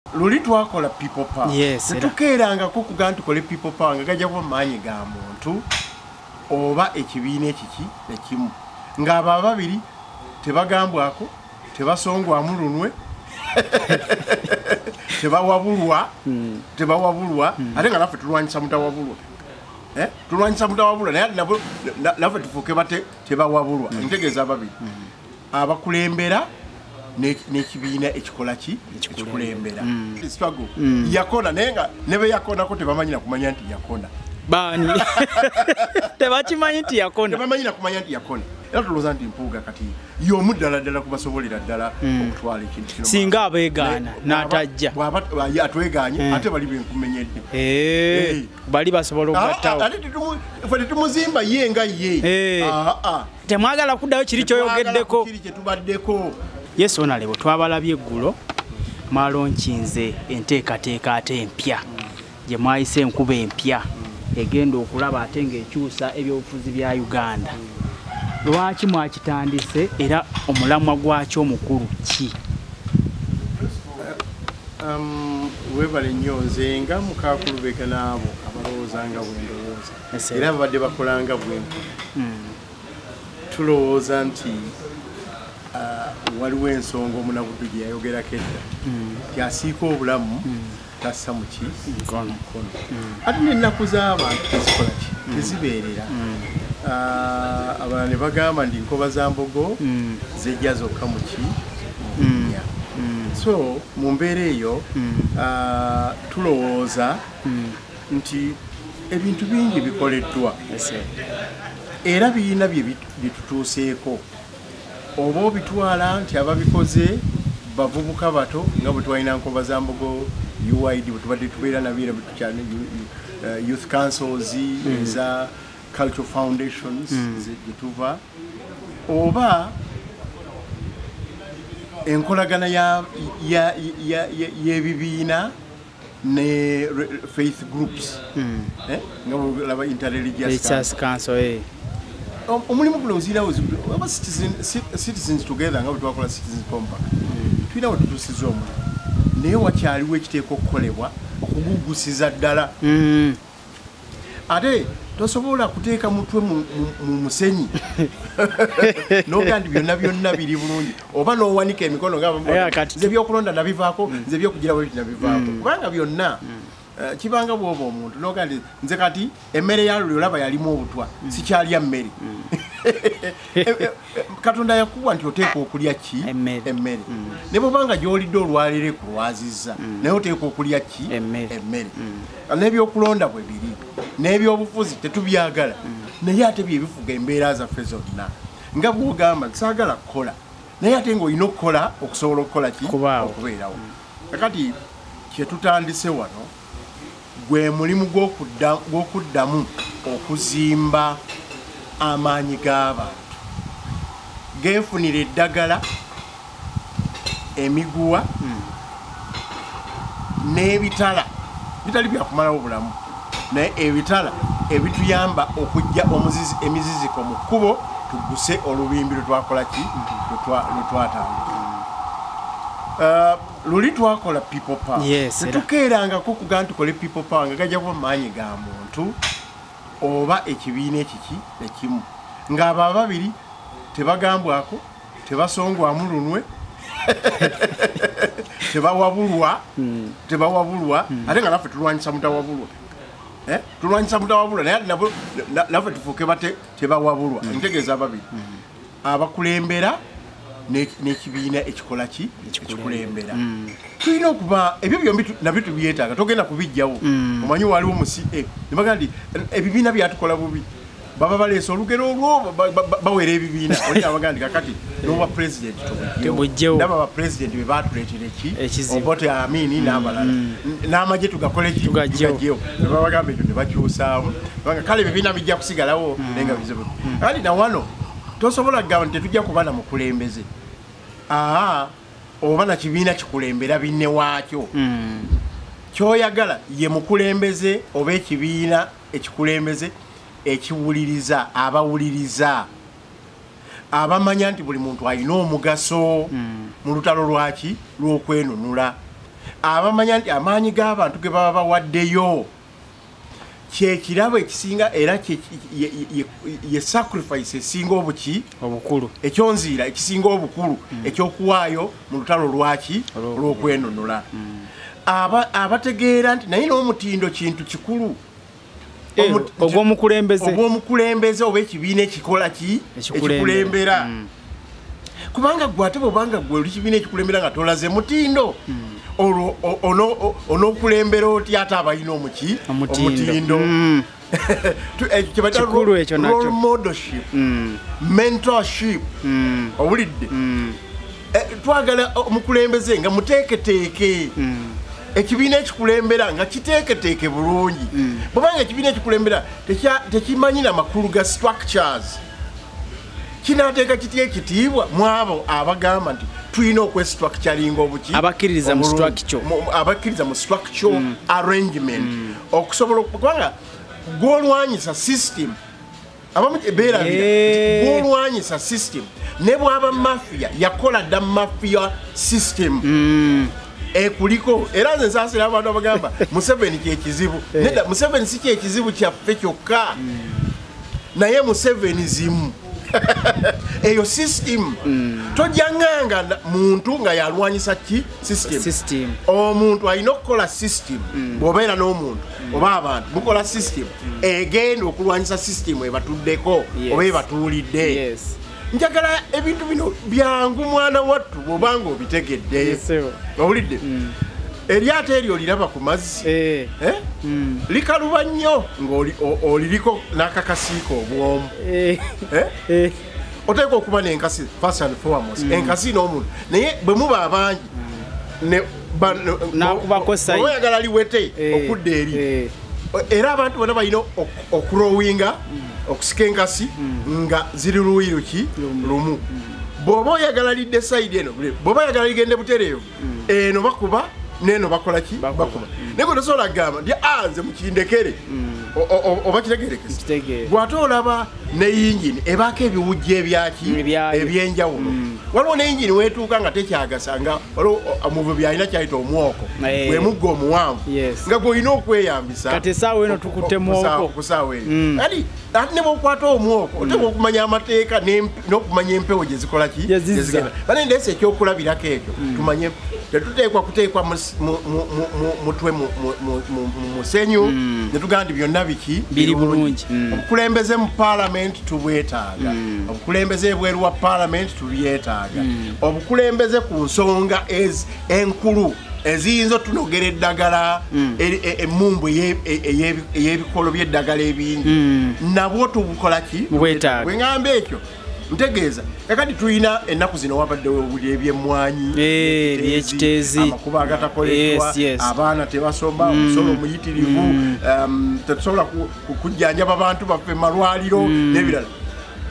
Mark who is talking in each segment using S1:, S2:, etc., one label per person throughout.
S1: Luli twakola people power.
S2: Yes,
S1: tetukeerangako kuga nti tukole people power nga gajja kuba maanyi ga muntu oba ekibiina ekiki ekimu, ng'abo ababiri tebagambwako, tebasongwamu lunwe, tebawabulwa, tebawabulwa, ate nga naffe tulwanyisa mutawabulwa. Tulwanyisa mutawabulwa, naye naffe tufuuke bate tebawabulwa. Ntegeeza ababiri abakulembera n'ekibiina ekikola ki ekikulembera. Struggle yakona, naye nga ne be yakonako tebamanyi na kumanya nti yakona.
S2: Baani tebakimanyi nti yakona,
S1: tebamanyi na kumanya nti yakona. Era tulowooza nti Mpuuga kati y'omu ddala ddala kubasobolera ddala okutwala ekintu kino.
S2: Singa abeegaana n'atajja,
S1: bw'aba atwegaanye ate bali benkumenyedde,
S2: bali basobola okugattawo.
S1: Ate ffe tetumuzimba ye nga ye.
S2: Temwagala kuddayo kiri kyoyogeddeko,
S1: kiri kye tubaddeko.
S2: Yes, Honorable, twabalabye eggulo mwalonkinze enteekateeka ate empya gye mwayise enkuba empya egenda okulaba ate ng'ekyusa ebyobufuzi bya Uganda. Lwaki mwakitandise era omulamwa gwakyo omukulu ki?
S1: Weebale nnyo. Nze nga Mukaakulubega n'abo abalowooza nga bwe ndowooza era babadde bakola nga bwe nkola, tulowooza nti waliwo ensonga omunabuddu gye yayogerako edda nti asiika obulamu tassa mu ki mukono. Ate n'ennaku z'abantu tezikola ki, tezibeerera. Abalala ne bagamba nti nkoba za mbogo zejja zokka mu ki mu. So mu mbeera eyo tulowooza nti ebintu bingi bikoleddwa era birina bye bitutuuseeko, oba obitwala nti ababikoze bavubuka bato nga bwe twalina nkoba za mbogo UID, bwe tubadde tubeera nabyo era youth councils eza cultural foundations gye tuva, oba enkolagana y'ebibiina ne faith groups, nga bwolaba interreligious
S2: council.
S1: Omulimu guno nzirawo oba citizens together nga bwe twakola citizens compact, tulina we tutuusiza omulimu, naye wakyaliwo ekiteeka okukolebwa okugugusiza ddala. Ate tosobola kuteeka mutwe mu musenyi n'ogamba nti byonna byonna biri bulungi, oba n'owanika emikono nga nze ebyokulonda nabivaako, nze ebyokugira bwe nabivaako, kubanga byonna kibanga bw'oba omuntu n'ogamba nti nze kati emmere ya luli olaba yalimu obutwa, sikyalya mmere. Katonda yakuwa nti oteeka okulya ki emmere, ne bw'obanga gy'olidde olwaleero ekulwazizza, naye oteeka okulya ki emmere. N'ebyokulonda bwe biri n'ebyobufuzi tetubyagala, naye ate bye bifuga embeera zaffe zonna. Nga bw'ogamba nti saagala kukola, naye ate ng'olina okukola okusobola okukola ki okubeerawo. Kakati kye tutandise wano gwe mulimu gw'okuddamu okuzimba amaanyi g'abantu, geefunira eddagala, emiguwa n'ebitala bitali byakumalawo bulamu, naye ebitala ebituyamba okuggya emiziziko mu kkubo tuguse olubimbi lwe twakola ki lwe twatandika. Luli twakola people power. Tetukeerangako kuga nti tukole people power nga gajja kuba maanyi ga muntu oba ekibiina ekiki ekimu, ng'abo ababiri tebagambwako, tebasongwamu lunwe, tebawabulwa, tebawabulwa, ate nga naffe tulwanyisa mutawabulwa. Tulwanyisa mutawabulwa, naye naffe tufuuke bate tebawabulwa. Ntegeeza ababiri abakulembera n'ekibiina ekikola ki ekikulembera. Tulina okuba ebyo byombi nabyo tubyetaaga, togenda kubijjawo. Omanyi waliwo mu CA ne bagamba nti ebibiina byatukola bubi, baba baleese olugero olwo bawera ebibiina. Oli abagamba nti kakati n'obwa president tubugyewo, ndaba ba president be batuleetera eki Obote Amini n'abalala, n'amagye tugakole ki tugagyewo. Ne babagamba ekyo ne bakyusaamu, kubanga kale ebibiina bijja kusigalawo naye nga bizibu. Kati na wano tosobola kugamba nti tetujja kuba na mukulembeze oba na kibiina kikulembera binne waakyo. Kyoyagala ye mukulembeze oba ekibiina ekikulembeze ekiwuliriza abawuliriza, abamanya nti buli muntu alina omugaso mu lutalo lwaki lw'okwenunula. Abamanya nti amaanyi g'abantu ge baba bawaddeyo kyekirabo ekisinga era ye sacrifice esinga obuki
S2: obukulu,
S1: ekyonziira ekisinga obukulu ekyokuwaayo mu lutalo lwaki olw'okwenunula. Abategeera nti naye n'omutindo kintu kikulu ogw'omukulembeze oba ekibiina ekikola ki ekikulembera. Kubanga gwe ate bw'obanga gwe oli kibiina ekikulembera nga tolaze mutindo, olwo onookulembera otya ate abalina omuki omutindo? Role modelship, mentorship. Owulidde? Twagala omukulembeze nga muteeketeeke, ekibiina ekikulembera nga kiteeketeeke bulungi. Bw'obanga ekibiina ekikulembera tekimanyi na makulu ga structures, kinateeka kitya ekitiibwa mu abo abagamba nti tulina okwestructuringa obuki,
S2: abakkiririza mu structure,
S1: abakkiriza mu structure arrangement, okusobola kubanga gw'olwanyisa system abamu beerabira gw'olwanyisa system. Ne bw'aba mafia yakola dda mafia system ekuliko. Era nze nsaasira abantu abagamba Museveni kyekizibu. Nedda, Museveni si kyekizibu kyaffe kyokka, naye Museveni zimu eyo system. Tojjanganga muntu nga yalwanyisa ki system. Omuntu alina okukola system. Bw'obeera n'omuntu oba abantu mukola system egenda okulwanyisa system ebatuddeko oba ebatuulidde. Njagala ebintu bino byangu mwana wattu bw'obanga obitegedde. Owulidde? Eryato eryo oliraba ku mazzi likaluba nnyo ng'oliriko n'akakasiiko obwomu. Oteekwa okuba n'enkasi first and foremost, enkasi n'omuntu. Naye bwe muba abangi oyagala liwete okudda eri, era abantu bonna balina okurowinga okusika enkasi nga ziri luuyi luki lumu. Bw'oba oyagala lidde sayidi eno, bw'oba oyagala ligende butereevu, eno bakuba neno bakola ki bakuba. Naye gwe tosobola kugamba nti nze mukindekere oba kitegerekese. Bw'ate olaba ne yingini ebaako ebiwujjo ebyaki ebyenjawulo. Waliwo ne yingini weetuuka nga tekyagasa, nga waliwo omuvubi alina kyayita omwoko, gwe muggo omuwanvu nga gw'olina okweyambisa.
S2: Kati essaawa eno tukutte mwoko
S1: ku ssaawa eno. Kati ate ne bw'okwata omwoko oteekwa okumanya amateeka n'okumanya empewo gye zikola ki gye zigenda. Bane ndeese ekyokulabirako ekyo tumanye tetuteekwa kuteekwa mutwe mu musenyu ne tugamba nti byonna biki
S2: biri bulungi.
S1: Obukulembeze mu paalamenti tubwetaaga, obukulembeze ebweru wa paalamenti tubyetaaga, obukulembeze ku nsonga enkulu eziyinza otunogera eddagala, emmumbu ey'ebikolo by'eddagala ebingi nabwo tubukola ki
S2: bwetaaga.
S1: Bwe ŋŋamba ekyo ntegeeza kakati tulina ennaku zino wabaddewo ebyemmwanyi,
S2: ebyekiteezi,
S1: amakubo agatakoleddwa, abaana tebasoma, omusolo muyitirivu, tetusobola kujjanjaba bantu baffe malwaliro n'ebirala.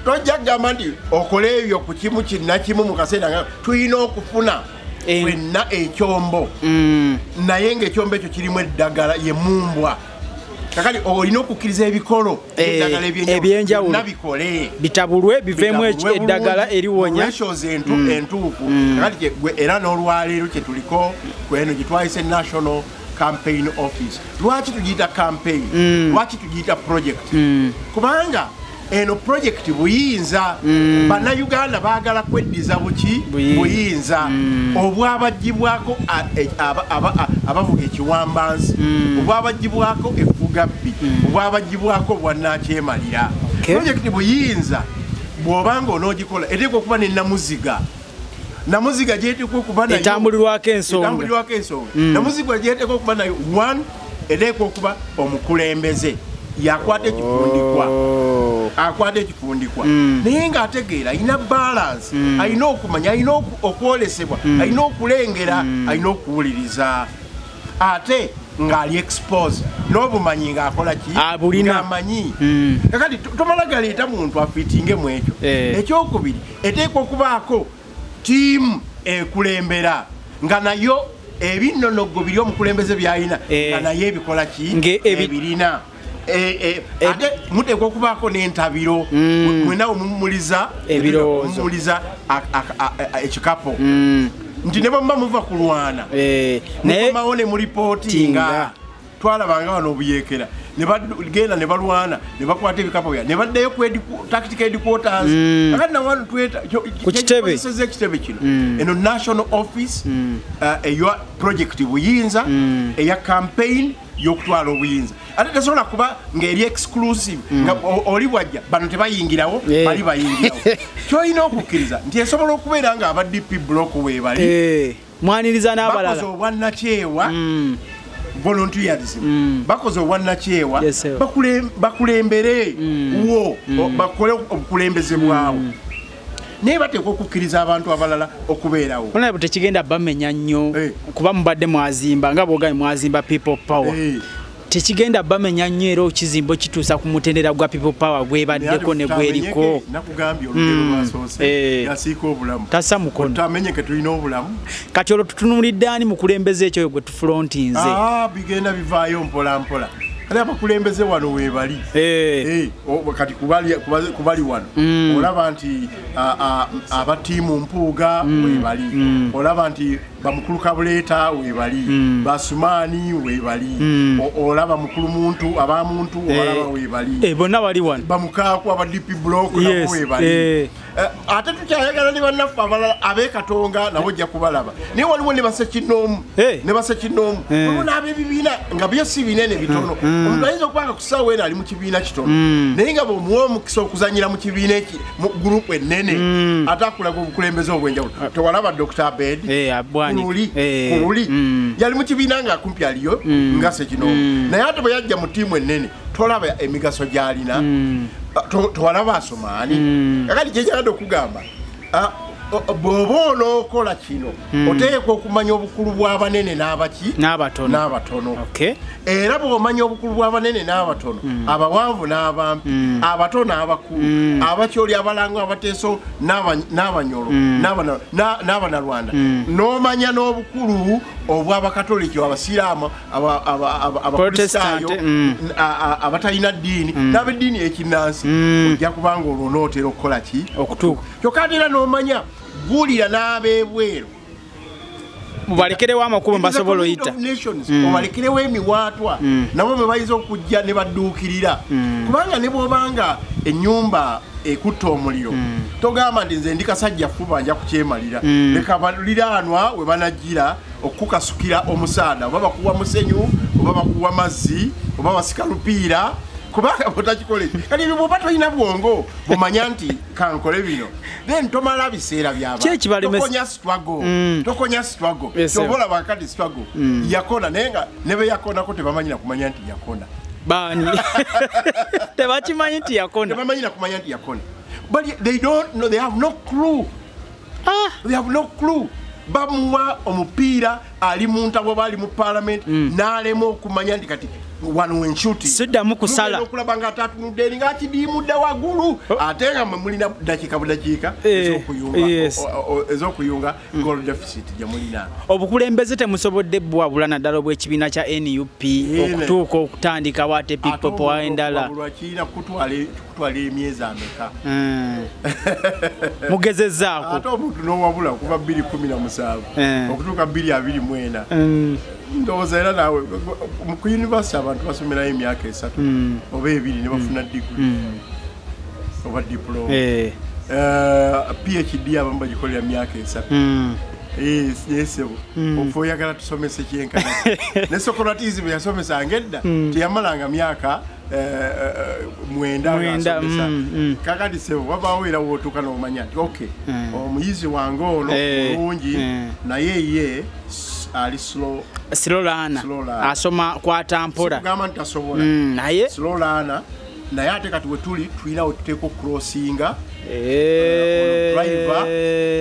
S1: Tojja kugamba nti okole ebyo ku kimu kinnakimu mu kaseera nga tulina okufuna fenna ekyombo, naye ng'ekyombo ekyo kirimu eddagala ye mumbwa. Kakati olina okukkiriza ebikolo eddagala ebyenjawulo nabikole
S2: bitabulwe biveemu eddagala eriwonya
S1: ratios entuufu. Kakati gwe era n'olwaleero kye tuliko kweno gye twayise National Campaign Office. Lwaki tugiyita campaign? Lwaki tugiyita project? Kubanga eno project buyinza. Bannayuganda baagala kweddiza buki buyinza obwabagibwako abavuga ekiwambansi, obwabagibwako effugabbi, obwabagibwako obwannakyemalira. Project buyinza bw'obanga onoogikola eteekwa okuba ne namuziga. Namuziga gyeteekwa okuba nayo
S2: etambulirwako ensonga.
S1: Namuziga gyeteekwa okuba nayo one, eteekwa okuba omukulembeze yakwata ekifundikwa, akwata ekifundikwa naye ng'ategeera alina balance, alina okumanya, alina okwolesebwa, alina okulengera, alina okuwuliriza, ate ng'ali expose n'obumanyi ng'akola ki ng'amanyi. Kakati tomala galeeta muntu afiitinge mu ekyo. Ekyokubiri eteekwa okubaako ttiimu ekulembera nga nayo ebinnonogo biri omukulembeze by'alina nga naye ebikola ki ebirina. Ate muteekwa okubaako n'entabiro mwenawe mumuliza ekikapo. Nti ne bamba muva kulwana. Mukomawo ne mulipootinga. Twalabanga wano obuyekera. Ne bagenda ne balwana, ne bakwata ebikapu bya. Ne baddayo ku tactical headquarters. Akati na wano tweta
S2: ku kitebe.
S1: Ekitebe kino. Eno national office eya project buyinza, eya campaign y'okutwala obuyinza. Ate tasobola kuba ng'eri exclusive nga oli bwajja bano tebayingirawo, bali bayingirawo. Ky'olina okukkiriza nti esobola okubeera nga aba DP block weebali.
S2: Mwaniriza n'abalala.
S1: Bakoze obwannakyewa. Volunteerism. Bakoze obwannakyewa, bakulembere wo, bakole obukulembeze bwawo. Naye bateekwa okukkiriza abantu abalala okubeerawo.
S2: Ona bwe tekigenda bamenya nnyo kuba mubadde mwazimba nga bw'ogambye mwazimba people power. Tekigenda bamenya nnyo era okizimbo kituusa ku mutendera gwa people power gwebaddeko ne gweriko.
S1: Nakugambye olugero lwasoose yasiika obulamu.
S2: Tassa mukono.
S1: Tamenyeke tulina obulamu.
S2: Kati olwo tutunuulidde ani mukulembeze ekyo gwe tufrontinze?
S1: Bigenda bivaayo mpola mpola. Ate abakulembeze wano weebali. Kati kubali wano. Olaba nti aba ttiimu Mpuuga weebali. Olaba nti bamukulu Kabuleeta weebali. Basumaani weebali. Olaba mukulu muntu, abamuntu olaba weebali.
S2: Bonna bali wano.
S1: Bamukaaku aba DP block nabo weebali. Ate tukyayagala ne bannaffe abalala ab'e Katonga nabo ojja kubalaba. Naye waliwo ne basekinnoomu. Ne basekinnoomu. Waliwo n'ab'ebibiina nga byo si binene bitono. Omuntu ayinza okuba nga ku ssaawa eno ali mu kibiina kitono. Naye nga bw'omuwa omukisa okuzannyira mu kibiina eki mu gurupu ennene, ate akulaga obukulembeze obw'enjawulo. Tewalaba Dr. Abed Kululi. Yali mu kibiina nga kumpi aliyo nga sekinnoomu. Naye ate bwe yajja mu ttiimu ennene tolaba emigaso gy'alina. Tewalaba Asomaani. Kakati kye njagadde okugamba, bw'oba onookola kino oteekwa okumanya obukulu bw'abanene n'abaki n'abatono. Era bw'omanya obukulu bw'abanene n'abatono, abawanvu n'abampi, abato n'abakulu, abakyoli, abalango, abateeso n'abanyolo n'abanalwanda, n'omanya n'obukulu obw'abakatoliki, abasiraamu, abakristaayo, abatalina ddiini n'ab'eddiini ekinnansi, ojja kubanga olwo onootera okukola ki?
S2: Okutuuka.
S1: Kyokka ate era n'omanya guulira n'ab'ebweru.
S2: Mubalekerewo amakubo mbasobola oyita.
S1: Mubalekerewo emiwaatwa nabo bwe bayinza okujja ne badduukirira. Kubanga ne bw'obanga ennyumba ekutta omuliro, togamba nti nze ndi kasajja fuba nja kukyemalira. Leka baliraanwa we banajjira okukasukira omusaada, oba bakuwa musenyu, oba bakuwa mazzi, oba basika lupiira, kubanga bw'otakikola ekyo. Kati ebyo bw'oba tolina bwongo bw'omanya nti kankole bino, then tomala biseera by'abantu. Tokonya struggle. Tokonya struggle. Ky'oba olaba kati struggle yakona, naye nga ne be yakonako tebamanyi na kumanya nti yakona.
S2: Baani? Tebakimanyi nti yakona.
S1: Tebamanyi na kumanya nti yakona. But they don't know, they have no clue. They have no clue. Bamuwa omupiira ali mu ntabwe oba ali mu parliament, n'alema okumanya nti kati wano wenchuti.
S2: Siddamu kusala.
S1: Okulaba nga atatunudde eri ng'akidiimudde waggulu. Ate nga mwe mulina dakiika budakiika ez'okuyunga goal deficit gye mulina.
S2: Obukulembeze temusobodde bwabula naddala obw'ekibiina kya NUP okutuuka okutandikawo ate people power endala.
S1: Kirina kutwala emyezi ameka?
S2: Mugezezzaako.
S1: Ate omuntu n'owabula okuva 2017 okutuuka 2024. Ndowooza era naawe ku university abantu basomerayo emyaka 3 oba 2 ne bafuna degree oba diploma. PhD abamu bagikolera myaka 3. Yesebo ofa oyagala tusomese kyenkana. Ne Socrates bwe yasomesanga edda teyamalanga myaka 9 ng'asomesa. Kakati sebo wabaawo era w'otuuka n'omanya nti okay, omuyizi wange ono mulungi naye ye ali slow
S2: learner. Asoma kwata mpola.
S1: Sikugamba nti tasobola.
S2: Naye
S1: slow learner, naye ate kati we tuli tulina we tuteeka okucrossinga driver,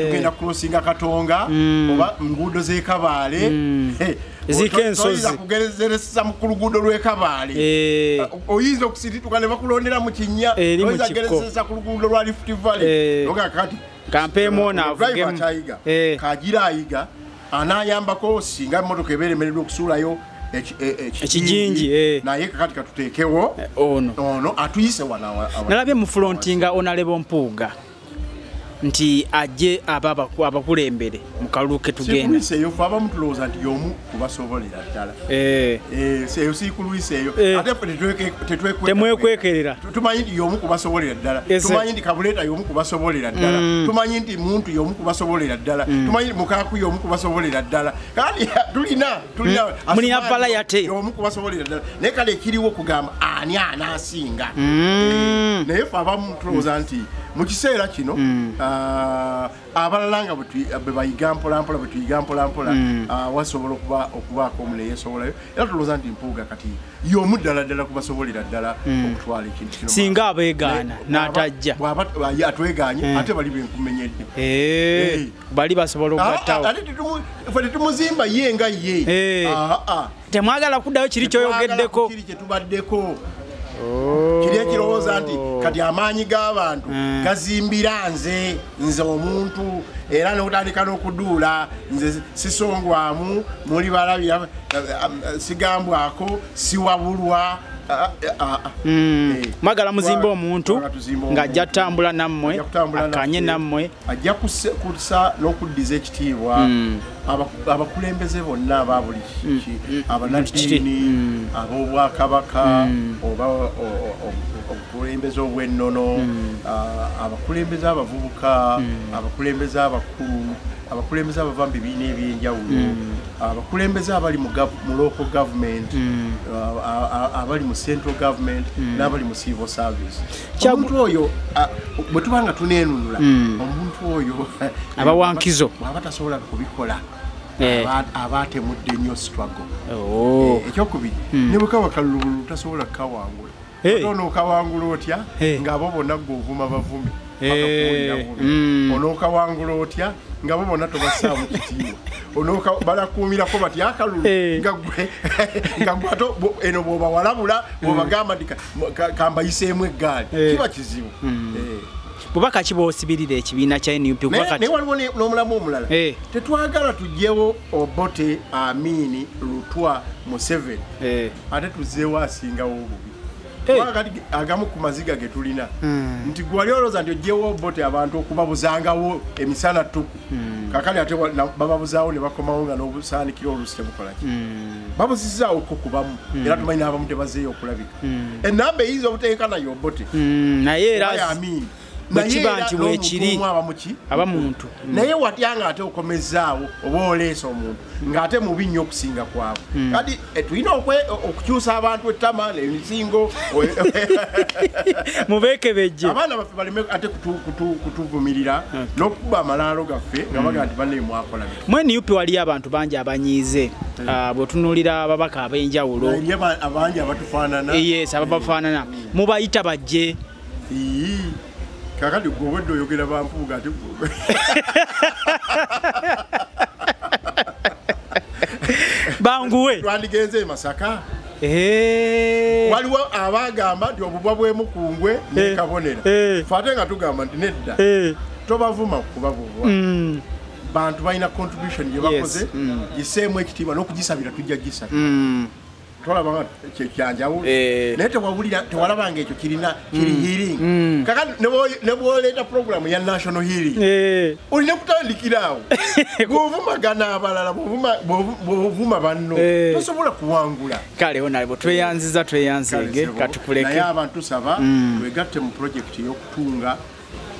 S1: tugenda crossinga Katonga oba nguudo z'e Kabaale.
S2: Ziko ensozi.
S1: Toyinza kugezeresa ku luguudo lw'e Kabaale. Oyinza okusirituka ne bakulondera mu kinnya. Oyinza kugerezesa ku luguudo lwa Rift Valley. Oga kati
S2: kampeemu ono avugemu.
S1: Driver kagira ayiga anayambako singa emmotoka ebeera emereddwa okusuulayo
S2: ekijinji,
S1: naye kakati katuteekewo
S2: ono
S1: atuyise wano.
S2: Nalabye mu frontinga Honorable Mpuuga. Nti ajje abakulembere mu kalulu ke tugenda.
S1: Sikulwiseeyo, fe abamu tulowooza nti y'omu kubasobolera ddala. Eyo sikulwiseeyo. Ate ffe
S2: Temwekwekerera.
S1: Tumanyi nti y'omu kubasobolera ddala. Tumanyi nti Kabuleeta y'omu kubasobolera ddala. Tumanyi nti Muntu y'omu kubasobolera ddala. Tumanyi nti Mukaaku y'omu kubasobolera ddala. Kandi tulina
S2: Mulina variety.
S1: Y'omu kubasobolera ddala. Naye kale ekiriwo kugamba ani anaasinga. Naye ffe abamu tulowooza nti mu kiseera kino abalala nga bwe bayiga mpolampola, bwe tuyiga mpolampola, wasobola okubaako omuneyeesobolayo. Era tulowooza nti Mpuuga kati y'omu ddala ddala kubasobolera ddala okutwala ekintu kino.
S2: Singa abeegaana n'atajja.
S1: Bw'aba atwegaanye, ate bali benkumenyedde.
S2: Bali basobola okugattawo.
S1: Ate ffe tetumuzimba ye nga ye.
S2: Temwagala kuddayo kiri ky'oyogeddeko.
S1: Kiri kye tubaddeko. Kiri ekirowooza nti kati amaanyi g'abantu gazimbira nze omuntu, era n'otandika n'okuduula, nze sisongwamu, muli balabira, sigambwako, siwabulwa.
S2: Mwagala muzimbe omuntu
S1: Mwagala tuzimbe omuntu.
S2: ng'ajja kutambula nammwe,
S1: Ajja kutambula
S2: akanye
S1: naffe.
S2: nammwe.
S1: Ajja kussa n'okuddiza ekitiibwa abakulembeze bonna aba buli abanaddiini, ab'obwakabaka, oba obukulembeze obw'ennono, abakulembeze abavubuka, abakulembeze abakulu, abakulembeze abava mu bibiina ebyenjawulo, abakulembeze abali mu local government, abali mu central government, n'abali mu civil service. Omuntu oyo, bwe tuba nga tuneenunula, omuntu oyo
S2: Abawankizo.
S1: bw'aba tasobola kubikola, aba atemudde nnyo struggle. Ekyokubiri, ne bwe kaba kalulubulu tasobola kukawangula. Ate onookawangula otya ng'abo bonna ggwe ovuma bavume, bakakuwulira bubi. Onookawangula otya nga bo bonna tobassaamu kitiibwa. Balakuumirako bati akalulu nga ggwe, nga ggwe ate eno bw'obawalabula, bw'obagamba nti kambayiseemu eggaali, kiba kizibu.
S2: Bubaka ki bw'osibirira ekibiina kya NUP? Kuba kati
S1: Naye waliwo n'omulamu omulala. Tetwagala tuggyewo Obote, Amini, Lutwa, Museveni. Ate tuzzeewo asingawo obubi. Kubanga kati agamu ku maziga ge tulina. Nti gwe wali olowooza nti oggyewo Obote abantu okubabuzangawo emisana ttuku. Kaakati ate bababuzaawo ne bakomawo nga n'obusaanikira oluusi tebukola ki. Babuzizaawo ko kubamu. Era tumanyi n'abamu tebazzeeyo okulabika. Ennamba eyinza obuteeka nayo Obote.
S2: Naye era
S1: Oba ya Amini.
S2: bwe
S1: Naye
S2: kiba
S1: era
S2: nti
S1: n'omuntu
S2: weekiri,
S1: omu aba muki?
S2: Aba muntu.
S1: Naye watya ng'ate okomezaawo oba oleese omuntu ng'ate mubi nnyo okusinga kwabwe. Kati tulina okukyusa abantu ettama n'emisingo.
S2: Mubeekebejje.
S1: Abaana baffe baleme ate kutuvumirira n'okukuba amalaalo gaffe nga bagamba nti banne mwakola biki.
S2: Mu NUP waliyo abantu bangi abanyiize. Bw'otunuulira ababaka ab'enjawulo.
S1: Eriyo abangi abatufaanana.
S2: Yes, ababafaanana. Mubayita bajje.
S1: Ii. Kakati gwe obwedda oyogera ba Mpuuga ate gwe.
S2: Banguwe.
S1: Twandigenze e Masaka. Waliwo abagamba nti obubwa bw'emukungwe ne kabonera. Ffe ate nga tugamba nti nedda. Tobavuma kuba bubwa. Bantu balina contribution gye bakoze, giseemu ekitiibwa n'okugisabira tujja gisabira. Tolaba nga kyanjawulo. Naye tewalabanga ekyo kiri healing. Kakati ne bw'oleeta program ya national healing, olina kutandikira awo. Bw'ovumagana abalala, bw'ovuma banno, tosobola kuwangula.
S2: Kale honorable, tweyanziza, tweyanzege,
S1: Kale, sebo.
S2: katukuleke.
S1: Naye abantu tusaba, twegatte mu project okutunga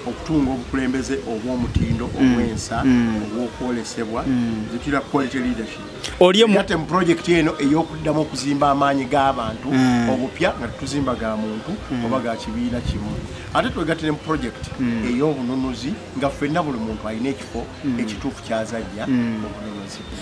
S1: obukulembeze obw'omutindo, obw'ensa, obw'okwolesebwa, zitira quality leadership.
S2: Oli omu-
S1: Twegatte mu project eno ey'okuddamu okuzimba amaanyi g'abantu obupya nga tetuzimba ga muntu oba ga kibiina kimu. Ate twegatte ne mu project ey'obununuzi nga ffenna buli muntu alina ekifo ekituufu ky'azajja obununuzi.